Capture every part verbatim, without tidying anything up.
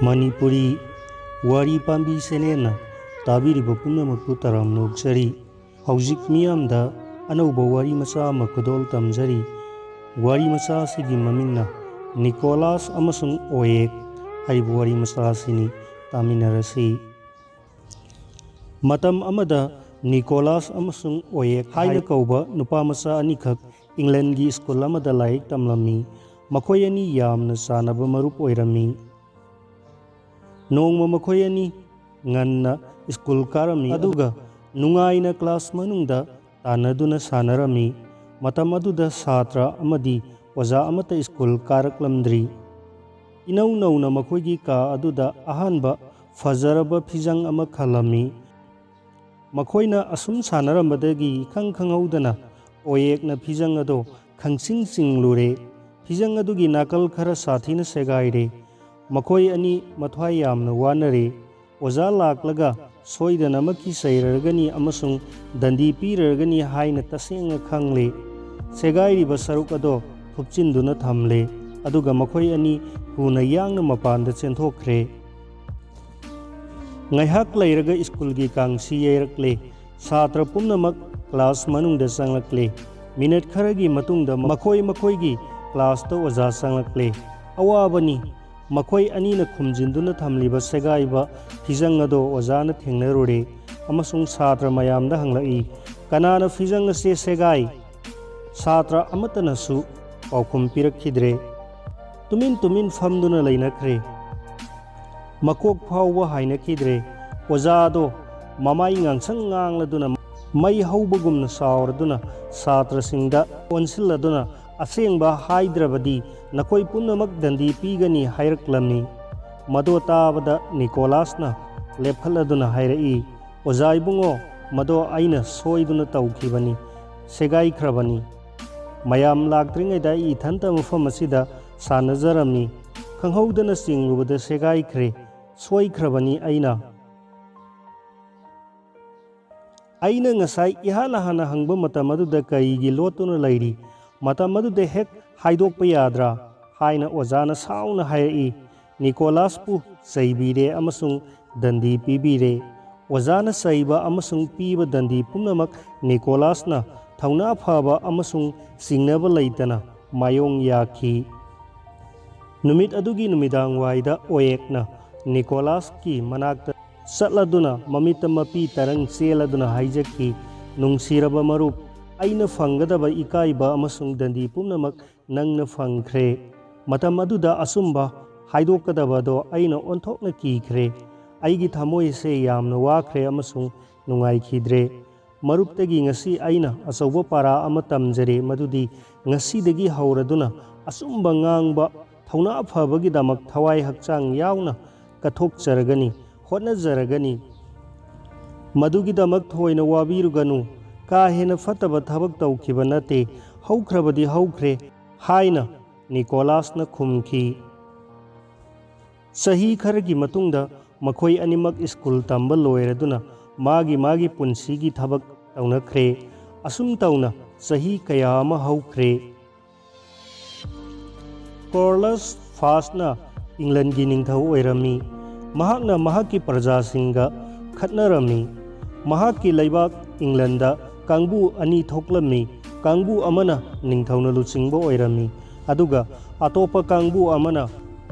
ꯃꯅꯤꯄꯨꯔꯤ ꯋꯥꯔꯤ ꯄꯥꯝꯕꯤ ꯆꯦꯅꯦꯜꯅ ꯇꯥꯕꯤꯔꯤꯕ ꯄꯨꯝꯅꯃꯛꯄꯨ ꯇꯔꯥꯝꯅ ꯑꯣꯛꯆꯔꯤ꯫ ꯍꯧꯖꯤꯛ ꯃꯤꯌꯥꯝꯗ ꯑꯅꯧꯕ ꯋꯥꯔꯤ ꯃꯆꯥ ꯑꯃ ꯈꯨꯗꯣꯜ ꯇꯝꯖꯔꯤ꯫ ꯋꯥꯔꯤ ꯃꯆꯥ ꯑꯁꯤꯒꯤ ꯃꯃꯤꯡꯅ ꯅꯤꯀꯣꯂꯥꯁ ꯑꯃꯁꯨꯡ ꯑꯣꯌꯦꯛ ꯍꯥꯏꯔꯤꯕ ꯋꯥꯔꯤ ꯃꯆꯥ ꯑꯁꯤꯅꯤ꯫ ꯇꯥꯃꯤꯟꯅꯔꯁꯤ꯫ ꯃꯇꯝ ꯑꯃꯗ ꯅꯤꯀꯣꯂꯥꯁ ꯑꯃꯁꯨꯡ ꯑꯣꯌꯦꯛ ꯍꯥꯏꯅ ꯀꯧꯕ ꯅꯨꯄꯥ ꯃꯆꯥ ꯑꯅꯤꯈꯛ ꯏꯪꯂꯦꯟꯒꯤ ꯁ꯭ꯀꯨꯜ ꯑꯃꯗ ꯂꯥꯏꯔꯤꯛ ꯇꯝꯂꯝꯃꯤ꯫ ꯃꯈꯣꯏ ꯑꯅꯤ ꯌꯥꯝꯅ ꯆꯥꯟꯅꯕ ꯃꯔꯨꯞ ꯑꯣꯏꯔꯝꯃꯤ꯫ ꯅꯣꯡꯃ ꯃꯈꯣꯏ ꯑꯅꯤ ꯉꯟꯅ ꯁ꯭ꯀꯨꯜ ꯀꯥꯔꯝꯃꯤ, ꯑꯗꯨꯒ ꯅꯨꯡꯉꯥꯏꯅ ꯀ꯭ꯂꯥꯁ ꯃꯅꯨꯡꯗ ꯇꯥꯟꯅꯗꯨꯅ ꯁꯥꯟꯅꯔꯝꯃꯤ꯫ ꯃꯇꯝ ꯑꯗꯨꯗ ꯁꯥꯇ꯭ꯔ ꯑꯃꯗꯤ ꯑꯣꯖꯥ ꯑꯃꯠꯇ ꯁ꯭ꯀꯨꯜ ꯀꯥꯔꯛꯂꯝꯗ꯭ꯔꯤ꯫ ꯏꯅꯧ ꯅꯧꯅ ꯃꯈꯣꯏꯒꯤ ꯀꯥ ꯑꯗꯨꯗ ꯑꯍꯥꯟꯕ ꯐꯖꯔꯕ ꯐꯤꯖꯪ ꯑꯃ ꯈꯜꯂꯝꯃꯤ꯫ ꯃꯈꯣꯏꯅ ꯑꯁꯨꯝ ꯁꯥꯟꯅꯔꯝꯕꯗꯒꯤ ꯏꯈꯪ ꯈꯪꯍꯧꯗꯅ ꯑꯣꯌꯦꯛꯅ ꯐꯤꯖꯪ ꯑꯗꯣ ꯈꯪꯆꯤꯡ ꯆꯤꯡꯂꯨꯔꯦ꯫ ꯐꯤꯖꯪ ꯑꯗꯨꯒꯤ ꯅꯥꯀꯜ ꯈꯔ ꯁꯥꯊꯤꯅ ꯁꯦꯒꯥꯏꯔꯦ꯫ ꯃꯈꯣꯏ ꯑꯅꯤ ꯃꯊ꯭ꯋꯥꯏ ꯌꯥꯝꯅ ꯋꯥꯅꯔꯦ꯫ ꯑꯣꯖꯥ ꯂꯥꯛꯂꯒ ꯁꯣꯏꯗꯅꯃꯛꯀꯤ ꯆꯩꯔꯒꯅꯤ ꯑꯃꯁꯨꯡ ꯗꯟꯗꯤ ꯄꯤꯔꯒꯅꯤ ꯍꯥꯏꯅ ꯇꯁꯦꯡꯅ ꯈꯪꯂꯦ꯫ ꯁꯦꯒꯥꯏꯔꯤꯕ ꯁꯔꯨꯛ ꯑꯗꯣ ꯊꯨꯞꯆꯤꯟꯗꯨꯅ ꯊꯝꯂꯦ, ꯑꯗꯨꯒ ꯃꯈꯣꯏ ꯑꯅꯤ ꯊꯨꯅ ꯌꯥꯡꯅ ꯃꯄꯥꯟꯗ ꯆꯦꯟꯊꯣꯛꯈ꯭ꯔꯦ꯫ ꯉꯥꯏꯍꯥꯛ ꯂꯩꯔꯒ ꯁ꯭ꯀꯨꯜꯒꯤ ꯀꯥꯡꯁꯤ ꯌꯩꯔꯛꯂꯦ꯫ ꯁꯥꯇ꯭ꯔ ꯄꯨꯝꯅꯃꯛ ꯀ꯭ꯂꯥꯁ ꯃꯅꯨꯡꯗ ꯆꯪꯂꯛꯂꯦ꯫ ꯃꯤꯅꯠ ꯈꯔꯒꯤ ꯃꯇꯨꯡꯗ ꯃꯈꯣꯏ ꯃꯈꯣꯏꯒꯤ ꯀ꯭ꯂꯥꯁꯇ ꯑꯣꯖꯥ ꯆꯪꯂꯛꯂꯦ꯫ ꯑꯋꯥꯕꯅꯤ꯫ ꯃꯈꯣꯏ ꯑꯅꯤꯅ ꯈꯨꯝꯖꯤꯟꯗꯨꯅ ꯊꯝꯂꯤꯕ ꯁꯦꯒꯥꯏꯕ ꯐꯤꯖꯪ ꯑꯗꯣ ꯑꯣꯖꯥꯅ ꯊꯦꯡꯅꯔꯨꯔꯦ ꯑꯃꯁꯨꯡ ꯁꯥꯇ꯭ꯔ ꯃꯌꯥꯝꯗ ꯍꯪꯂꯛꯏ, "ꯀꯅꯥꯅ ꯐꯤꯖꯪ ꯑꯁꯦ ꯁꯦꯒꯥꯏ?" ꯁꯥꯇ꯭ꯔ ꯑꯃꯠꯇꯅꯁꯨ ꯄꯥꯎꯈꯨꯝ ꯄꯤꯔꯛꯈꯤꯗ꯭ꯔꯦ꯫ ꯇꯨꯃꯤꯟ ꯇꯨꯃꯤꯟ ꯐꯝꯗꯨꯅ ꯂꯩꯅꯈ꯭ꯔꯦ꯫ ꯃꯀꯣꯛ ꯐꯥꯎꯕ ꯍꯥꯏꯅꯈꯤꯗ꯭ꯔꯦ꯫ ꯑꯣꯖꯥꯗꯣ ꯃꯃꯥꯏ ꯉꯥꯡꯁꯪ ꯉꯥꯡꯂꯗꯨꯅ ꯃꯩ ꯍꯧꯕꯒꯨꯝꯅ ꯁꯥꯎꯔꯗꯨꯅ ꯁꯥꯇ꯭ꯔꯁꯤꯡꯗ ꯑꯣꯟꯁꯤꯜꯂꯗꯨꯅ, "ꯑꯁꯦꯡꯕ ꯍꯥꯏꯗ꯭ꯔꯕꯗꯤ ꯅꯈꯣꯏ ꯄꯨꯝꯅꯃꯛ ꯗꯟꯗꯤ ꯄꯤꯒꯅꯤ" ꯍꯥꯏꯔꯛꯂꯝꯃꯤ꯫ ꯃꯗꯣ ꯇꯥꯕꯗ ꯅꯤꯀꯣꯂꯥꯁꯅ ꯂꯦꯞꯈꯠꯂꯗꯨꯅ ꯍꯥꯏꯔꯛꯏ, "ꯑꯣꯖꯥ ꯏꯕꯨꯡꯉꯣ, ꯃꯗꯣ ꯑꯩꯅ ꯁꯣꯏꯗꯨꯅ ꯇꯧꯈꯤꯕꯅꯤ, ꯁꯦꯒꯥꯏꯈ꯭ꯔꯕꯅꯤ꯫ ꯃꯌꯥꯝ ꯂꯥꯛꯇ꯭ꯔꯤꯉꯩꯗ ꯑꯩ ꯏꯊꯟꯇ ꯃꯐꯝ ꯑꯁꯤꯗ ꯁꯥꯟꯅꯖꯔꯝꯃꯤ꯫ ꯈꯪꯍꯧꯗꯅ ꯆꯤꯡꯂꯨꯕꯗ ꯁꯦꯒꯥꯏꯈ꯭ꯔꯦ꯫ ꯁꯣꯏꯈ꯭ꯔꯕꯅꯤ ꯑꯩꯅ꯫" ꯑꯩꯅ ꯉꯁꯥꯏ ꯏꯍꯥꯟ ꯍꯥꯟꯅ ꯍꯪꯕ ꯃꯇꯝ ꯑꯗꯨꯗ ꯀꯔꯤꯒꯤ ꯂꯣꯠꯇꯨꯅ ꯂꯩꯔꯤ? ꯃꯇꯝ ꯑꯗꯨꯗ ꯍꯦꯛ ꯍꯥꯏꯗꯣꯛꯄ ꯌꯥꯗ꯭ꯔꯥ? ꯍꯥꯏꯅ ꯑꯣꯖꯥꯅ ꯁꯥꯎꯅ ꯍꯥꯏꯔꯛꯏ꯫ ꯅꯤꯀꯣꯂꯥꯁꯄꯨ ꯆꯩꯕꯤꯔꯦ ꯑꯃꯁꯨꯡ ꯗꯟꯗꯤ ꯄꯤꯕꯤꯔꯦ꯫ ꯑꯣꯖꯥꯅ ꯆꯩꯕ ꯑꯃꯁꯨꯡ ꯄꯤꯕ ꯗꯟꯗꯤ ꯄꯨꯝꯅꯃꯛ ꯅꯤꯀꯣꯂꯥꯁꯅ ꯊꯧꯅꯥ ꯐꯕ ꯑꯃꯁꯨꯡ ꯆꯤꯡꯅꯕ ꯂꯩꯇꯅ ꯃꯥꯌꯣꯡ ꯌꯥꯈꯤ꯫ ꯅꯨꯃꯤꯠ ꯑꯗꯨꯒꯤ ꯅꯨꯃꯤꯗꯥꯡꯋꯥꯏꯗ ꯑꯣꯌꯦꯛꯅ ꯅꯤꯀꯣꯂꯥꯁꯀꯤ ꯃꯅꯥꯛꯇ ꯆꯠꯂꯗꯨꯅ ꯃꯃꯤꯠꯇ ꯃꯄꯤ ꯇꯔꯪ ꯆꯦꯜꯂꯗꯨꯅ ꯍꯥꯏꯖꯈꯤ, "ꯅꯨꯡꯁꯤꯔꯕ ꯃꯔꯨꯞ, ꯑꯩꯅ ꯐꯪꯒꯗꯕ ꯏꯀꯥꯏꯕ ꯑꯃꯁꯨꯡ ꯗꯟꯗꯤ ꯄꯨꯝꯅꯃꯛ ꯅꯪꯅ ꯐꯪꯈ꯭ꯔꯦ꯫ ꯃꯇꯝ ꯑꯗꯨꯗ ꯑꯆꯨꯝꯕ ꯍꯥꯏꯗꯣꯛꯀꯗꯕꯗꯣ ꯑꯩꯅ ꯑꯣꯟꯊꯣꯛꯅ ꯀꯤꯈ꯭ꯔꯦ꯫ ꯑꯩꯒꯤ ꯊꯃꯣꯏ ꯑꯁꯦ ꯌꯥꯝꯅ ꯋꯥꯈ꯭ꯔꯦ ꯑꯃꯁꯨꯡ ꯅꯨꯡꯉꯥꯏꯈꯤꯗ꯭ꯔꯦ꯫ ꯃꯔꯨꯞꯇꯒꯤ ꯉꯁꯤ ꯑꯩꯅ ꯑꯆꯧꯕ ꯄꯥꯔꯥ ꯑꯃ ꯇꯝꯖꯔꯦ, ꯃꯗꯨꯗꯤ ꯉꯁꯤꯗꯒꯤ ꯍꯧꯔꯗꯨꯅ ꯑꯆꯨꯝꯕ ꯉꯥꯡꯕ, ꯊꯧꯅꯥ ꯐꯕꯒꯤꯗꯃꯛ ꯊꯋꯥꯏ ꯍꯛꯆꯥꯡ ꯌꯥꯎꯅ ꯀꯠꯊꯣꯛꯆꯔꯒꯅꯤ, ꯍꯣꯠꯅꯖꯔꯒꯅꯤ꯫ ꯃꯗꯨꯒꯤꯗꯃꯛ ꯊꯣꯏꯅ ꯋꯥꯕꯤꯔꯨꯒꯅꯨ꯫ ꯀꯥ ꯍꯦꯟꯅ ꯐꯠꯇꯕ ꯊꯕꯛ ꯇꯧꯈꯤꯕ ꯅꯠꯇꯦ꯫ ꯍꯧꯈ꯭ꯔꯕꯗꯤ ꯍꯧꯈ꯭ꯔꯦ" ꯍꯥꯏꯅ ꯅꯤꯀꯣꯂꯥꯁꯅ ꯈꯨꯝꯈꯤ꯫ ꯆꯍꯤ ꯈꯔꯒꯤ ꯃꯇꯨꯡꯗ ꯃꯈꯣꯏ ꯑꯅꯤꯃꯛ ꯁ꯭ꯀꯨꯜ ꯇꯝꯕ ꯂꯣꯏꯔꯗꯨꯅ ꯃꯥꯒꯤ ꯃꯥꯒꯤ ꯄꯨꯟꯁꯤꯒꯤ ꯊꯕꯛ ꯇꯧꯅꯈ꯭ꯔꯦ꯫ ꯑꯁꯨꯝ ꯇꯧꯅ ꯆꯍꯤ ꯀꯌꯥ ꯑꯃ ꯍꯧꯈ꯭ꯔꯦ꯫ ꯀꯣꯔꯂꯁ ꯐꯥꯁꯅ ꯏꯪꯂꯟꯒꯤ ꯅꯤꯡꯊꯧ ꯑꯣꯏꯔꯝꯃꯤ꯫ ꯃꯍꯥꯛꯅ ꯃꯍꯥꯛꯀꯤ ꯄ꯭ꯔꯖꯥꯁꯤꯡꯒ ꯈꯠꯅꯔꯝꯃꯤ꯫ ꯃꯍꯥꯛꯀꯤ ꯂꯩꯕꯥꯛ ꯏꯪꯂꯟꯗ ꯀꯥꯡꯕꯨ ꯑꯅꯤ ꯊꯣꯛꯂꯝꯃꯤ꯫ ꯀꯥꯡꯕꯨ ꯑꯃꯅ ꯅꯤꯡꯊꯧꯅ ꯂꯨꯆꯤꯡꯕ ꯑꯣꯏꯔꯝꯃꯤ, ꯑꯗꯨꯒ ꯑꯇꯣꯞꯄ ꯀꯥꯡꯕꯨ ꯑꯃꯅ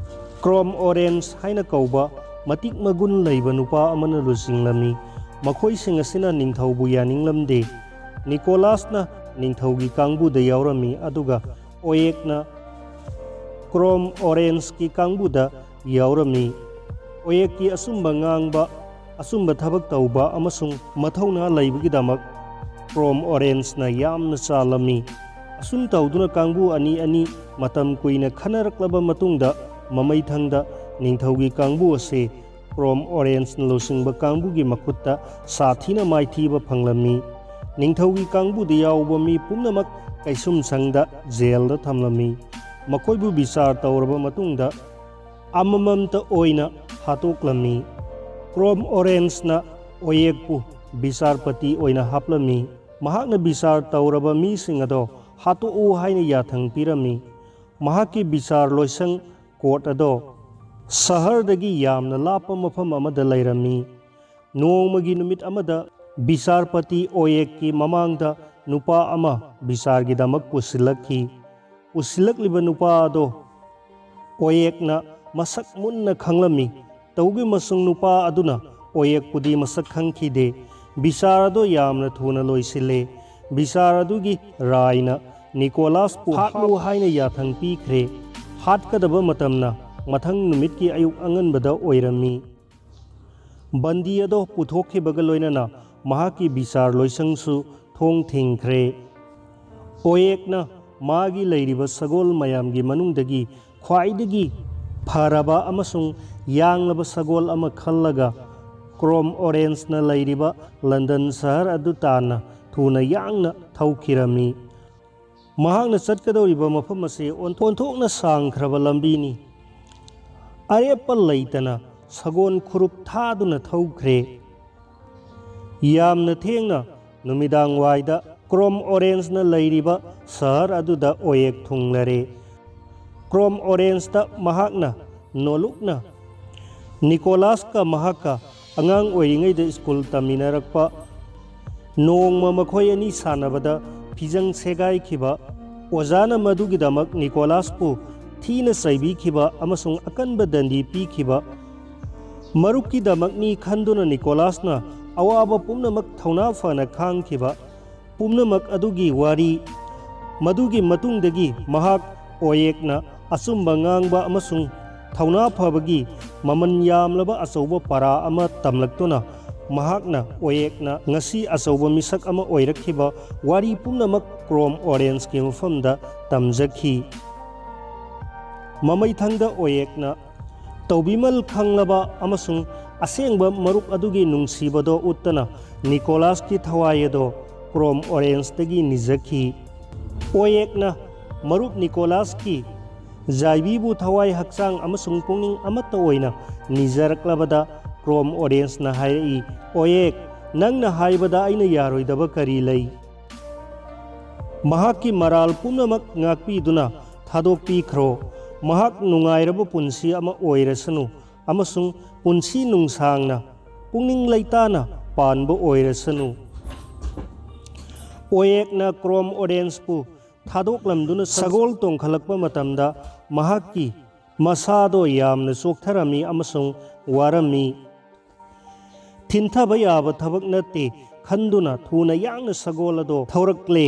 ꯀ꯭ꯔꯣꯝ ꯑꯣꯔꯦꯟꯖ ꯍꯥꯏꯅ ꯀꯧꯕ ꯃꯇꯤꯛ ꯃꯒꯨꯟ ꯂꯩꯕ ꯅꯨꯄꯥ ꯑꯃꯅ ꯂꯨꯆꯤꯡꯂꯝꯃꯤ꯫ ꯃꯈꯣꯏꯁꯤꯡ ꯑꯁꯤꯅ ꯅꯤꯡꯊꯧꯕꯨ ꯌꯥꯅꯤꯡꯂꯝꯗꯦ꯫ ꯅꯤꯀꯣꯂꯥꯁꯅ ꯅꯤꯡꯊꯧꯒꯤ ꯀꯥꯡꯕꯨꯗ ꯌꯥꯎꯔꯝꯃꯤ, ꯑꯗꯨꯒ ꯑꯣꯌꯦꯛꯅ ꯀ꯭ꯔꯣꯝ ꯑꯣꯔꯦꯟꯖꯀꯤ ꯀꯥꯡꯕꯨꯗ ꯌꯥꯎꯔꯝꯃꯤ꯫ ꯑꯣꯌꯦꯛꯀꯤ ꯑꯆꯨꯝꯕ ꯉꯥꯡꯕ, ꯑꯆꯨꯝꯕ ꯊꯕꯛ ꯇꯧꯕ ꯑꯃꯁꯨꯡ ꯃꯊꯧꯅꯥ ꯂꯩꯕꯒꯤꯗꯃꯛ ꯀ꯭ꯔꯣꯝ ꯑꯣꯔꯦꯟꯖꯅ ꯌꯥꯝꯅ ꯆꯥꯜꯂꯝꯃꯤ꯫ ꯑꯁꯨꯝ ꯇꯧꯗꯨꯅ ꯀꯥꯡꯕꯨ ꯑꯅꯤ ꯑꯅꯤ ꯃꯇꯝ ꯀꯨꯏꯅ ꯈꯟꯅꯔꯛꯂꯕ ꯃꯇꯨꯡꯗ, ꯃꯃꯩꯊꯪꯗ ꯅꯤꯡꯊꯧꯒꯤ ꯀꯥꯡꯕꯨ ꯑꯁꯤ ꯀ꯭ꯔꯣꯝ ꯑꯣꯔꯦꯟꯖꯅ ꯂꯨꯆꯤꯡꯕ ꯀꯥꯡꯕꯨꯒꯤ ꯃꯈꯨꯠꯇ ꯁꯥꯊꯤꯅ ꯃꯥꯏꯊꯤꯕ ꯐꯪꯂꯝꯃꯤ꯫ ꯅꯤꯡꯊꯧꯒꯤ ꯀꯥꯡꯕꯨꯗ ꯌꯥꯎꯕ ꯃꯤ ꯄꯨꯝꯅꯃꯛ ꯀꯩꯁꯨꯝꯁꯪꯗ ꯖꯦꯜꯗ ꯊꯝꯂꯝꯃꯤ꯫ ꯃꯈꯣꯏꯕꯨ ꯕꯤꯆꯥꯔ ꯇꯧꯔꯕ ꯃꯇꯨꯡꯗ ꯑꯃꯃꯝꯇ ꯑꯣꯏꯅ ꯍꯥꯠꯇꯣꯛꯂꯝꯃꯤ꯫ ꯀ꯭ꯔꯣꯝ ꯑꯣꯔꯦꯟꯖꯅ ꯑꯣꯌꯦꯛꯄꯨ ꯕꯤꯆꯥꯔꯄꯇꯤ ꯑꯣꯏꯅ ꯍꯥꯞꯂꯝꯃꯤ꯫ ꯃꯍꯥꯛꯅ ꯕꯤꯆꯥꯔ ꯇꯧꯔꯕ ꯃꯤꯁꯤꯡ ꯑꯗꯣ ꯍꯥꯠꯇꯣꯛꯎ ꯍꯥꯏꯅ ꯌꯥꯊꯪ ꯄꯤꯔꯝꯃꯤ꯫ ꯃꯍꯥꯛꯀꯤ ꯕꯤꯆꯥꯔ ꯂꯣꯏꯁꯪ, ꯀꯣꯔꯠ ꯑꯗꯣ ꯁꯍꯔꯗꯒꯤ ꯌꯥꯝꯅ ꯂꯥꯞꯄ ꯃꯐꯝ ꯑꯃꯗ ꯂꯩꯔꯝꯃꯤ꯫ ꯅꯣꯡꯃꯒꯤ ꯅꯨꯃꯤꯠ ꯑꯃꯗ ꯕꯤꯆꯥꯔꯄꯇꯤ ꯑꯣꯌꯦꯛꯀꯤ ꯃꯃꯥꯡꯗ ꯅꯨꯄꯥ ꯑꯃ ꯕꯤꯆꯥꯔꯒꯤꯗꯃꯛ ꯄꯨꯁꯤꯜꯂꯛꯈꯤ꯫ ꯄꯨꯁꯤꯜꯂꯛꯂꯤꯕ ꯅꯨꯄꯥ ꯑꯗꯣ ꯑꯣꯌꯦꯛꯅ ꯃꯁꯛ ꯃꯨꯟꯅ ꯈꯪꯂꯝꯃꯤ꯫ ꯇꯧꯒꯤꯃꯁꯨꯡ ꯅꯨꯄꯥ ꯑꯗꯨꯅ ꯑꯣꯌꯦꯛꯄꯨꯗꯤ ꯃꯁꯛ ꯈꯪꯈꯤꯗꯦ꯫ ꯕꯤꯆꯥꯔ ꯑꯗꯣ ꯌꯥꯝꯅ ꯊꯨꯅ ꯂꯣꯏꯁꯤꯜꯂꯦ꯫ ꯕꯤꯆꯥꯔ ꯑꯗꯨꯒꯤ ꯔꯥꯏꯅ ꯅꯤꯀꯣꯂꯥꯁꯄꯨ ꯍꯥꯠꯂꯨ ꯍꯥꯏꯅ ꯌꯥꯊꯪ ꯄꯤꯈ꯭ꯔꯦ꯫ ꯍꯥꯠꯀꯗꯕ ꯃꯇꯝꯅ ꯃꯊꯪ ꯅꯨꯃꯤꯠꯀꯤ ꯑꯌꯨꯛ ꯑꯉꯟꯕꯗ ꯑꯣꯏꯔꯝꯃꯤ꯫ ꯕꯟꯗꯤ ꯑꯗꯣ ꯄꯨꯊꯣꯛꯈꯤꯕꯒ ꯂꯣꯏꯅꯅ ꯃꯍꯥꯛꯀꯤ ꯕꯤꯆꯥꯔ ꯂꯣꯏꯁꯪꯁꯨ ꯊꯣꯡ ꯊꯤꯡꯈ꯭ꯔꯦ꯫ ꯑꯣꯌꯦꯛꯅ ꯃꯥꯒꯤ ꯂꯩꯔꯤꯕ ꯁꯒꯣꯜ ꯃꯌꯥꯝꯒꯤ ꯃꯅꯨꯡꯗꯒꯤ ꯈ꯭ꯋꯥꯏꯗꯒꯤ ꯐꯔꯕ ꯑꯃꯁꯨꯡ ꯌꯥꯡꯂꯕ ꯁꯒꯣꯜ ꯑꯃ ꯈꯜꯂꯒ ꯀ꯭ꯔꯣꯝ ꯑꯣꯔꯦꯟꯖꯅ ꯂꯩꯔꯤꯕ ꯂꯟꯗꯟ ꯁꯍꯔ ꯑꯗꯨ ꯇꯥꯟꯅ ꯊꯨꯅ ꯌꯥꯡꯅ ꯊꯧꯈꯤꯔꯝꯃꯤ꯫ ꯃꯍꯥꯛꯅ ꯆꯠꯀꯗꯧꯔꯤꯕ ꯃꯐꯝ ꯑꯁꯤ ꯑꯣꯟꯊꯣꯛꯅ ꯁꯥꯡꯈ꯭ꯔꯕ ꯂꯝꯕꯤꯅꯤ꯫ ꯑꯔꯦꯞꯄ ꯂꯩꯇꯅ ꯁꯒꯣꯜ ꯈꯨꯔꯨꯞ ꯊꯥꯗꯨꯅ ꯊꯧꯈ꯭ꯔꯦ꯫ ꯌꯥꯝꯅ ꯊꯦꯡꯅ ꯅꯨꯃꯤꯗꯥꯡ ꯋꯥꯏꯗ ꯀ꯭ꯔꯣꯝ ꯑꯣꯔꯦꯟꯖꯅ ꯂꯩꯔꯤꯕ ꯁꯍꯔ ꯑꯗꯨꯗ ꯑꯣꯌꯦꯛ ꯊꯨꯡꯂꯔꯦ꯫ ꯀ꯭ꯔꯣꯝ ꯑꯣꯔꯦꯟꯖꯇ ꯃꯍꯥꯛꯅ ꯅꯣꯂꯨꯛꯅ ꯅꯤꯀꯣꯂꯥꯁꯀ ꯃꯍꯥꯛꯀ ꯑꯉꯥꯡ ꯑꯣꯏꯔꯤꯉꯩꯗ ꯁ꯭ꯀꯨꯜ ꯇꯝꯃꯤꯟꯅꯔꯛꯄ, ꯅꯣꯡꯃ ꯃꯈꯣꯏ ꯑꯅꯤ ꯁꯥꯟꯅꯕꯗ ꯐꯤꯖꯪ ꯁꯦꯒꯥꯏꯈꯤꯕ, ꯑꯣꯖꯥꯅ ꯃꯗꯨꯒꯤꯗꯃꯛ ꯅꯤꯀꯣꯂꯥꯁꯄꯨ ꯊꯤꯅ ꯆꯩꯕꯤꯈꯤꯕ ꯑꯃꯁꯨꯡ ꯑꯀꯟꯕ ꯗꯟꯗꯤ ꯄꯤꯈꯤꯕ, ꯃꯔꯨꯞꯀꯤꯗꯃꯛꯅꯤ ꯈꯟꯗꯨꯅ ꯅꯤꯀꯣꯂꯥꯁꯅ ꯑꯋꯥꯕ ꯄꯨꯝꯅꯃꯛ ꯊꯧꯅꯥ ꯐꯅ ꯈꯥꯡꯈꯤꯕ ꯄꯨꯝꯅꯃꯛ ꯑꯗꯨꯒꯤ ꯋꯥꯔꯤ꯫ ꯃꯗꯨꯒꯤ ꯃꯇꯨꯡꯗꯒꯤ ꯃꯍꯥꯛ ꯑꯣꯌꯦꯛꯅ ꯑꯆꯨꯝꯕ ꯉꯥꯡꯕ ꯑꯃꯁꯨꯡ ꯊꯧꯅꯥ ꯐꯕꯒꯤ ꯃꯃꯜ ꯌꯥꯝꯂꯕ ꯑꯆꯧꯕ ꯄꯔꯥ ꯑꯃ ꯇꯝꯂꯛꯇꯨꯅ, ꯃꯍꯥꯛꯅ ꯑꯣꯌꯦꯛꯅ ꯉꯁꯤ ꯑꯆꯧꯕ ꯃꯤꯁꯛ ꯑꯃ ꯑꯣꯏꯔꯛꯈꯤꯕ ꯋꯥꯔꯤ ꯄꯨꯝꯅꯃꯛ ꯀ꯭ꯔꯣꯝ ꯑꯣꯔꯦꯟꯖꯀꯤ ꯃꯐꯝꯗ ꯇꯝꯖꯈꯤ꯫ ꯃꯃꯩꯊꯪꯗ ꯑꯣꯌꯦꯛꯅ ꯇꯧꯕꯤꯃꯜ ꯈꯪꯂꯕ ꯑꯃꯁꯨꯡ ꯑꯁꯦꯡꯕ ꯃꯔꯨꯞ ꯑꯗꯨꯒꯤ ꯅꯨꯡꯁꯤꯕꯗꯣ ꯎꯠꯇꯅ ꯅꯤꯀꯣꯂꯥꯁꯀꯤ ꯊꯋꯥꯏ ꯑꯗꯣ ꯀ꯭ꯔꯣꯝ ꯑꯣꯔꯦꯟꯖꯇꯒꯤ ꯅꯤꯖꯈꯤ꯫ ꯑꯣꯌꯦꯛꯅ ꯃꯔꯨꯞ ꯅꯤꯀꯣꯂꯥꯁꯀꯤ ꯖꯥꯏꯕꯤꯕꯨ ꯊꯋꯥꯏ ꯍꯛꯆꯥꯡ ꯑꯃꯁꯨꯡ ꯄꯨꯛꯅꯤꯡ ꯑꯃꯠꯇ ꯑꯣꯏꯅ ꯅꯤꯖꯔꯛꯂꯕꯗ ꯀ꯭ꯔꯣꯝ ꯑꯣꯔꯦꯟꯖꯅ ꯍꯥꯏꯔꯛꯏ, "ꯑꯣꯌꯦꯛ, ꯅꯪꯅ ꯍꯥꯏꯕꯗ ꯑꯩꯅ ꯌꯥꯔꯣꯏꯗꯕ ꯀꯔꯤ ꯂꯩ?" ꯃꯍꯥꯛꯀꯤ ꯃꯔꯥꯜ ꯄꯨꯝꯅꯃꯛ ꯉꯥꯛꯄꯤꯗꯨꯅ ꯊꯥꯗꯣꯛꯄꯤꯈ꯭ꯔꯣ꯫ ꯃꯍꯥꯛ ꯅꯨꯡꯉꯥꯏꯔꯕ ꯄꯨꯟꯁꯤ ꯑꯃ ꯑꯣꯏꯔꯁꯅꯨ ꯑꯃꯁꯨꯡ ꯄꯨꯟꯁꯤ ꯅꯨꯡꯁꯥꯡꯅ ꯄꯨꯛꯅꯤꯡ ꯂꯩꯇꯥꯅ ꯄꯥꯟꯕ ꯑꯣꯏꯔꯁꯅꯨ꯫ ꯑꯣꯌꯦꯛꯅ ꯀ꯭ꯔꯣꯝ ꯑꯣꯔꯦꯟꯖꯄꯨ ꯊꯥꯗꯣꯛꯂꯝꯗꯨꯅ ꯁꯒꯣꯜ ꯇꯣꯡꯈꯠꯂꯛꯄ ꯃꯇꯝꯗ ꯃꯍꯥꯛꯀꯤ ꯃꯁꯥꯗꯣ ꯌꯥꯝꯅ ꯆꯣꯛꯊꯔꯝꯃꯤ ꯑꯃꯁꯨꯡ ꯋꯥꯔꯝꯃꯤ꯫ ꯊꯤꯟꯊꯕ ꯌꯥꯕ ꯊꯕꯛ ꯅꯠꯇꯦ ꯈꯟꯗꯨꯅ ꯊꯨꯅ ꯌꯥꯡꯅ ꯁꯒꯣꯜ ꯑꯗꯣ ꯊꯧꯔꯛꯂꯦ꯫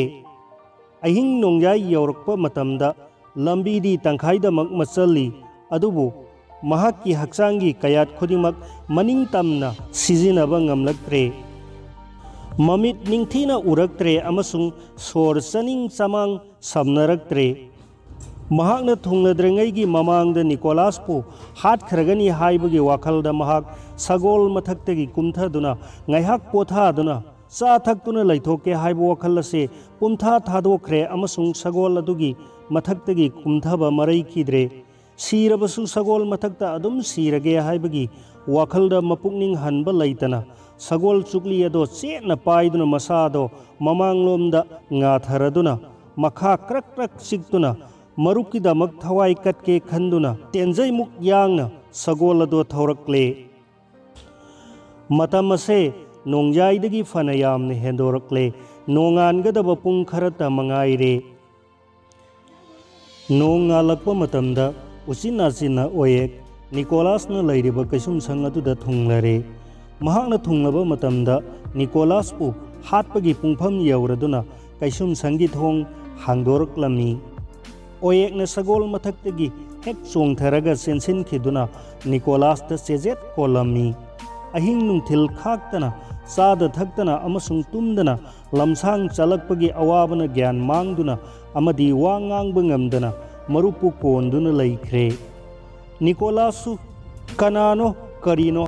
ꯑꯍꯤꯡ ꯅꯣꯡꯌꯥꯏ ꯌꯧꯔꯛꯄ ꯃꯇꯝꯗ ꯂꯝꯕꯤꯗꯤ ꯇꯪꯈꯥꯏꯗꯃꯛ ꯃꯆꯜꯂꯤ, ꯑꯗꯨꯕꯨ ꯃꯍꯥꯛꯀꯤ ꯍꯛꯆꯥꯡꯒꯤ ꯀꯌꯥꯠ ꯈꯨꯗꯤꯡꯃꯛ ꯃꯅꯤꯡ ꯇꯝꯅ ꯁꯤꯖꯤꯟꯅꯕ ꯉꯝꯂꯛꯇ꯭ꯔꯦ꯫ ꯃꯃꯤꯠ ꯅꯤꯡꯊꯤꯅ ꯎꯔꯛꯇ꯭ꯔꯦ ꯑꯃꯁꯨꯡ ꯁꯣꯔ ꯆꯥꯅꯤꯡ ꯆꯃꯥꯡ ꯁꯝꯅꯔꯛꯇ꯭ꯔꯦ꯫ ꯃꯍꯥꯛꯅ ꯊꯨꯡꯂꯗ꯭ꯔꯤꯉꯩꯒꯤ ꯃꯃꯥꯡꯗ ꯅꯤꯀꯣꯂꯥꯁꯄꯨ ꯍꯥꯠꯈ꯭ꯔꯒꯅꯤ ꯍꯥꯏꯕꯒꯤ ꯋꯥꯈꯜꯗ ꯃꯍꯥꯛ ꯁꯒꯣꯜ ꯃꯊꯛꯇꯒꯤ ꯀꯨꯝꯊꯗꯨꯅ ꯉꯥꯏꯍꯥꯛ ꯄꯣꯊꯥꯗꯨꯅ ꯆꯥ ꯊꯛꯇꯨꯅ ꯂꯩꯊꯣꯛꯀꯦ ꯍꯥꯏꯕ ꯋꯥꯈꯜ ꯑꯁꯤ ꯄꯨꯝꯊꯥ ꯊꯥꯗꯣꯛꯈ꯭ꯔꯦ ꯑꯃꯁꯨꯡ ꯁꯒꯣꯜ ꯑꯗꯨꯒꯤ ꯃꯊꯛꯇꯒꯤ ꯀꯨꯝꯊꯕ ꯃꯔꯩꯈꯤꯗ꯭ꯔꯦ꯫ ꯁꯤꯔꯕꯁꯨ ꯁꯒꯣꯜ ꯃꯊꯛꯇ ꯑꯗꯨꯝ ꯁꯤꯔꯒꯦ ꯍꯥꯏꯕꯒꯤ ꯋꯥꯈꯜꯗ ꯃꯄꯨꯛꯅꯤꯡ ꯍꯟꯕ ꯂꯩꯇꯅ ꯁꯒꯣꯜ ꯆꯨꯛꯂꯤ ꯑꯗꯣ ꯆꯦꯠꯅ ꯄꯥꯏꯗꯨꯅ ꯃꯁꯥꯗꯣ ꯃꯃꯥꯡꯂꯣꯝꯗ ꯉꯥꯊꯔꯗꯨꯅ ꯃꯈꯥ ꯀ꯭ꯔꯛ ꯀ꯭ꯔꯛ ꯆꯤꯛꯇꯨꯅ ꯃꯔꯨꯞꯀꯤꯗꯃꯛ ꯊꯋꯥꯏ ꯀꯠꯀꯦ ꯈꯟꯗꯨꯅ ꯇꯦꯟꯖꯩꯃꯨꯛ ꯌꯥꯡꯅ ꯁꯒꯣꯜ ꯑꯗꯣ ꯊꯧꯔꯛꯂꯦ꯫ ꯃꯇꯝ ꯑꯁꯦ ꯅꯣꯡꯌꯥꯏꯗꯒꯤ ꯐꯅ ꯌꯥꯝꯅ ꯍꯦꯟꯗꯣꯔꯛꯂꯦ꯫ ꯅꯣꯡꯉꯥꯟꯒꯗꯕ ꯄꯨꯡ ꯈꯔꯇ ꯃꯉꯥꯏꯔꯦ꯫ ꯅꯣꯡ ꯉꯥꯜꯂꯛꯄ ꯃꯇꯝꯗ ꯎꯆꯤꯟ ꯅꯥꯆꯤꯟꯅ ꯑꯣꯌꯦꯛ ꯅꯤꯀꯣꯂꯥꯁꯅ ꯂꯩꯔꯤꯕ ꯀꯩꯁꯨꯝꯁꯪ ꯑꯗꯨꯗ ꯊꯨꯡꯂꯔꯦ꯫ ꯃꯍꯥꯛꯅ ꯊꯨꯡꯂꯕ ꯃꯇꯝꯗ ꯅꯤꯀꯣꯂꯥꯁꯄꯨ ꯍꯥꯠꯄꯒꯤ ꯄꯨꯡꯐꯝ ꯌꯧꯔꯗꯨꯅ ꯀꯩꯁꯨꯝꯁꯪꯒꯤ ꯊꯣꯡ ꯍꯥꯡꯗꯣꯔꯛꯂꯝꯃꯤ꯫ ꯑꯣꯌꯦꯛꯅ ꯁꯒꯣꯜ ꯃꯊꯛꯇꯒꯤ ꯍꯦꯛ ꯆꯣꯡꯊꯔꯒ ꯆꯦꯟꯁꯤꯟꯈꯤꯗꯨꯅ ꯅꯤꯀꯣꯂꯥꯁꯇ ꯆꯦꯖꯦꯠ ꯀꯣꯜꯂꯝꯃꯤ꯫ ꯑꯍꯤꯡ ꯅꯨꯡꯊꯤꯜ ꯈꯥꯛꯇꯅ ꯆꯥꯗ ꯊꯛꯇꯅ ꯑꯃꯁꯨꯡ ꯇꯨꯝꯗꯅ ꯂꯝꯁꯥꯡ ꯆꯠꯂꯛꯄꯒꯤ ꯑꯋꯥꯕꯅ ꯒ꯭ꯌꯥꯟ ꯃꯥꯡꯗꯨꯅ ꯑꯃꯗꯤ ꯋꯥ ꯉꯥꯡꯕ ꯉꯝꯗꯅ ꯃꯔꯨꯞꯄꯨ ꯀꯣꯟꯗꯨꯅ ꯂꯩꯈ꯭ꯔꯦ꯫ ꯅꯤꯀꯣꯂꯥꯁꯁꯨ ꯀꯅꯥꯅꯣ ꯀꯔꯤꯅꯣ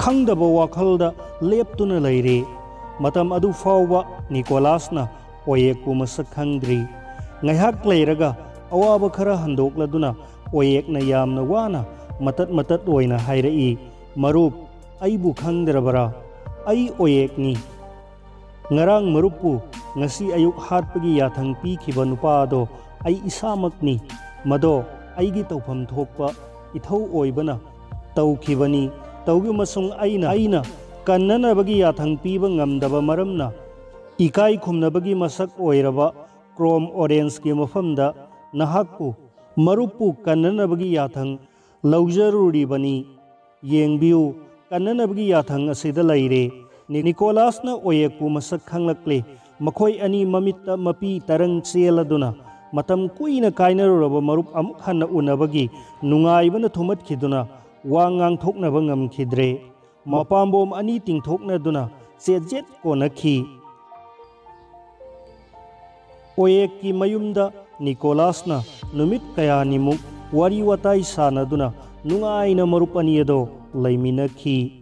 ꯈꯪꯗꯕ ꯋꯥꯈꯜꯗ ꯂꯦꯞꯇꯨꯅ ꯂꯩꯔꯦ꯫ ꯃꯇꯝ ꯑꯗꯨ ꯐꯥꯎꯕ ꯅꯤꯀꯣꯂꯥꯁꯅ ꯑꯣꯌꯦꯛꯄꯨ ꯃꯁꯛ ꯈꯪꯗ꯭ꯔꯤ꯫ ꯉꯥꯏꯍꯥꯛ ꯂꯩꯔꯒ ꯑꯋꯥꯕ ꯈꯔ ꯍꯟꯗꯣꯛꯂꯗꯨꯅ ꯑꯣꯌꯦꯛꯅ ꯌꯥꯝꯅ ꯋꯥꯅ ꯃꯇꯠ ꯃꯇꯠ ꯑꯣꯏꯅ ꯍꯥꯏꯔꯛꯏ, "ꯃꯔꯨꯞ, ꯑꯩꯕꯨ ꯈꯪꯗ꯭ꯔꯕꯔꯥ? ꯑꯩ ꯑꯣꯌꯦꯛꯅꯤ꯫ ꯉꯔꯥꯡ ꯃꯔꯨꯞꯄꯨ ꯉꯁꯤ ꯑꯌꯨꯛ ꯍꯥꯠꯄꯒꯤ ꯌꯥꯊꯪ ꯄꯤꯈꯤꯕ ꯅꯨꯄꯥ ꯑꯗꯣ ꯑꯩ ꯏꯁꯥꯃꯛꯅꯤ꯫ ꯃꯗꯣ ꯑꯩꯒꯤ ꯇꯧꯐꯝ ꯊꯣꯛꯄ ꯏꯊꯧ ꯑꯣꯏꯕꯅ ꯇꯧꯈꯤꯕꯅꯤ꯫ ꯇꯧꯈꯤꯕ ꯑꯃꯁꯨꯡ ꯑꯩꯅ, ꯑꯩꯅ ꯀꯟꯅꯅꯕꯒꯤ ꯌꯥꯊꯪ ꯄꯤꯕ ꯉꯝꯗꯕ ꯃꯔꯝꯅ, ꯏꯀꯥꯏ ꯈꯨꯝꯅꯕꯒꯤ ꯃꯁꯛ ꯑꯣꯏꯔꯕ ꯀ꯭ꯔꯣꯝ ꯑꯣꯔꯦꯟꯖꯀꯤ ꯃꯐꯝꯗ ꯅꯍꯥꯛꯄꯨ, ꯃꯔꯨꯞꯄꯨ ꯀꯟꯅꯅꯕꯒꯤ ꯌꯥꯊꯪ ꯂꯧꯖꯔꯨꯔꯤꯕꯅꯤ꯫ ꯌꯦꯡꯕꯤꯌꯨ, ꯀꯟꯅꯅꯕꯒꯤ ꯌꯥꯊꯪ ꯑꯁꯤꯗ ꯂꯩꯔꯦ꯫ ꯅꯤ-, ꯅꯤꯀꯣꯂꯥꯁꯅ ꯑꯣꯌꯦꯛꯄꯨ ꯃꯁꯛ ꯈꯪꯂꯛꯂꯦ꯫ ꯃꯈꯣꯏ ꯑꯅꯤ ꯃꯃꯤꯠꯇ ꯃꯄꯤ ꯇꯔꯪ ꯆꯦꯜꯂꯗꯨꯅ, ꯃꯇꯝ ꯀꯨꯏꯅ ꯀꯥꯏꯅꯔꯨꯔꯕ ꯃꯔꯨꯞ ꯑꯃꯨꯛ ꯍꯟꯅ ꯎꯅꯕꯒꯤ ꯅꯨꯡꯉꯥꯏꯕꯅ ꯊꯨꯝꯍꯠꯈꯤꯗꯨꯅ, ꯋꯥ ꯉꯥꯡꯊꯣꯛꯅꯕ ꯉꯝꯈꯤꯗ꯭ꯔꯦ꯫ ꯃꯄꯥꯝꯕꯣꯝ ꯑꯅꯤ ꯇꯤꯡꯊꯣꯛꯅꯗꯨꯅ ꯆꯦꯠ ꯆꯦꯠ ꯀꯣꯟꯅꯈꯤ꯫ ꯑꯣꯌꯦꯛꯀꯤ ꯃꯌꯨꯝꯗ ꯅꯤꯀꯣꯂꯥꯁꯅ ꯅꯨꯃꯤꯠ ꯀꯌꯥꯅꯤꯃꯨꯛ ꯋꯥꯔꯤ ꯋꯥꯇꯥꯏ ꯁꯥꯟꯅꯗꯨꯅ ꯅꯨꯡꯉꯥꯏꯅ ꯃꯔꯨꯞ ꯑꯅꯤ ꯑꯗꯣ ꯂꯩꯃꯤꯟꯅꯈꯤ꯫